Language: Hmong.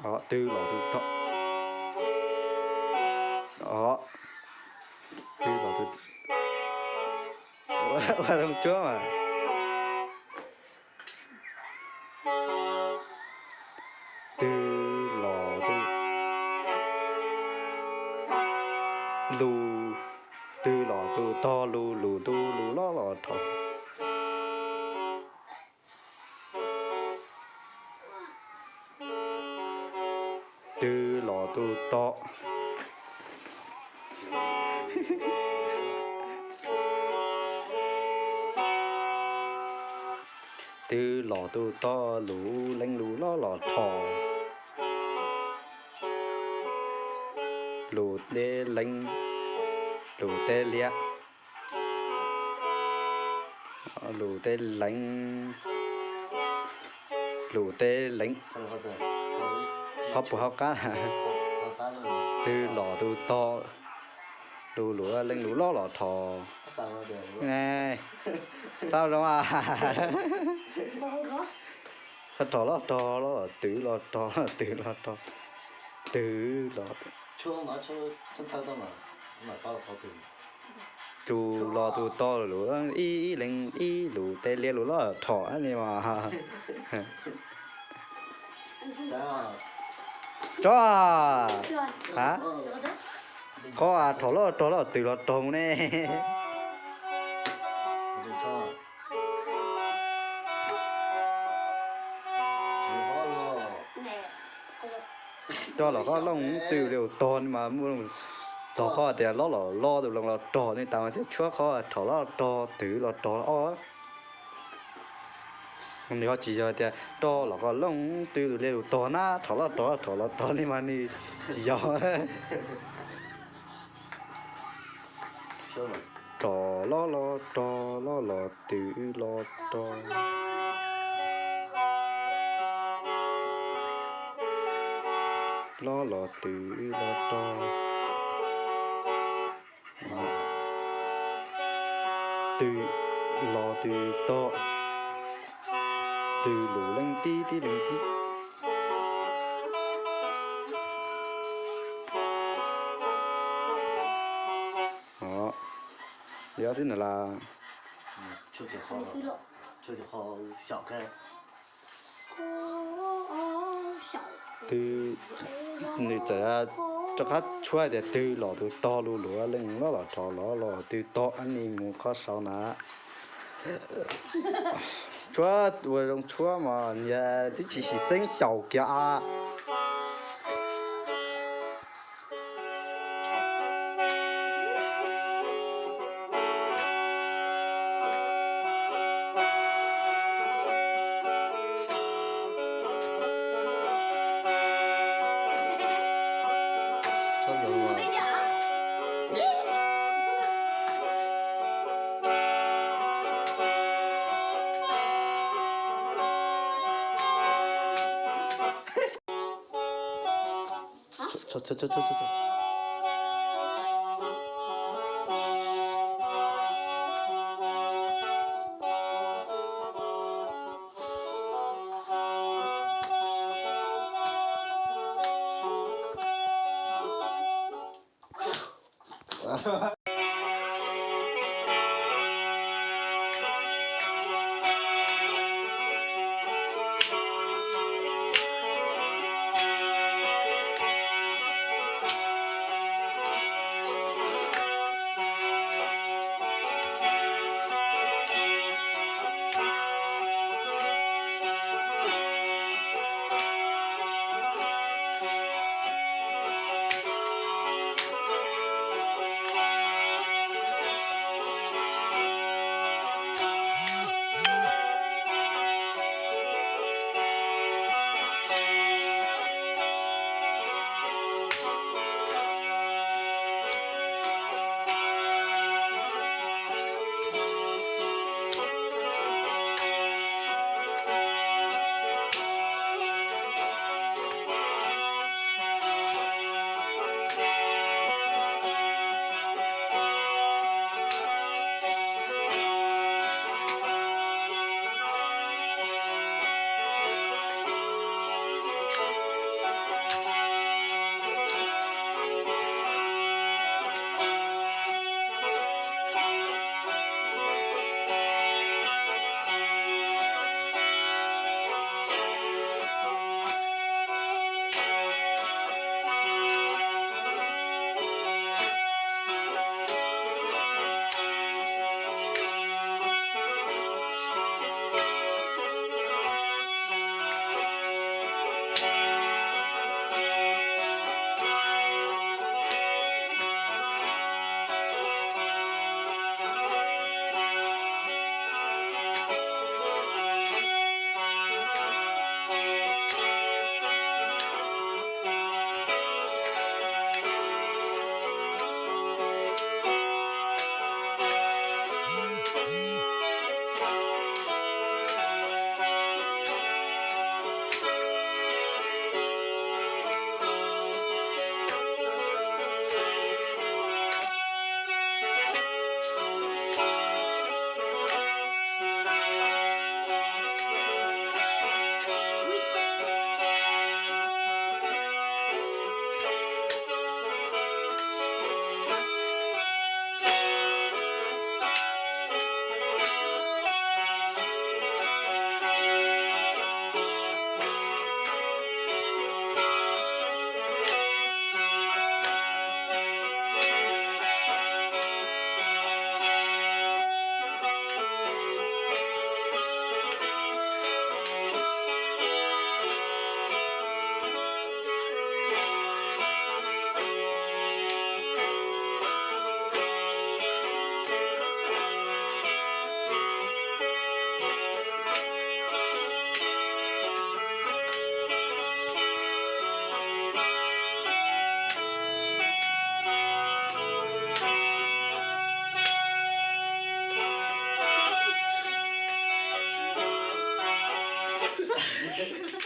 Twb los twb tod. Twb los twb, ua zoo cuab mas. Twb los twb lus, twb los twb tog lus, lus twb lus los los rho. Twb los twb tod. Twb los twb tod lus leej lus los los rho. Lus teb leej, lus teb liab, lus teb leej, lus teb leej, qhov puag hauv qab. Twb los twb tod, lus lus leej lus los los rho. Xav zoo a. Rho los rho, los twb los rho, los twb los rho, twb los, tus los tus tod lus ib ib leej ib lus teb liab lus los rho ni mas. Tso, a, qhov rho los rho los twb los rho ne. Coj los qhov looj twb li tog ni mas muaj txog qhov tias los los los tus looj los rog ni tas mas thiaj tshuav qhov rho los rog twb los rog os. Nws ho tsis yog tias rho los qhov looj twb li lus tog na, rho los rog rho los rog li mas nws tsis yog. Rho los los rog los los twb los rog, los los twb los rog. Twb los twb tog, twb lus leej tib tib leej tib. Yog xwb na las. Twb, nws txawm rov qab tshuab tias twb los twb tog lus lus leej los los rho los los twb tog ni mus qhov saud na. Tshuab ua zoo tshuab mas nyias twb tsis sim xeeb xyaum kiag a. Ib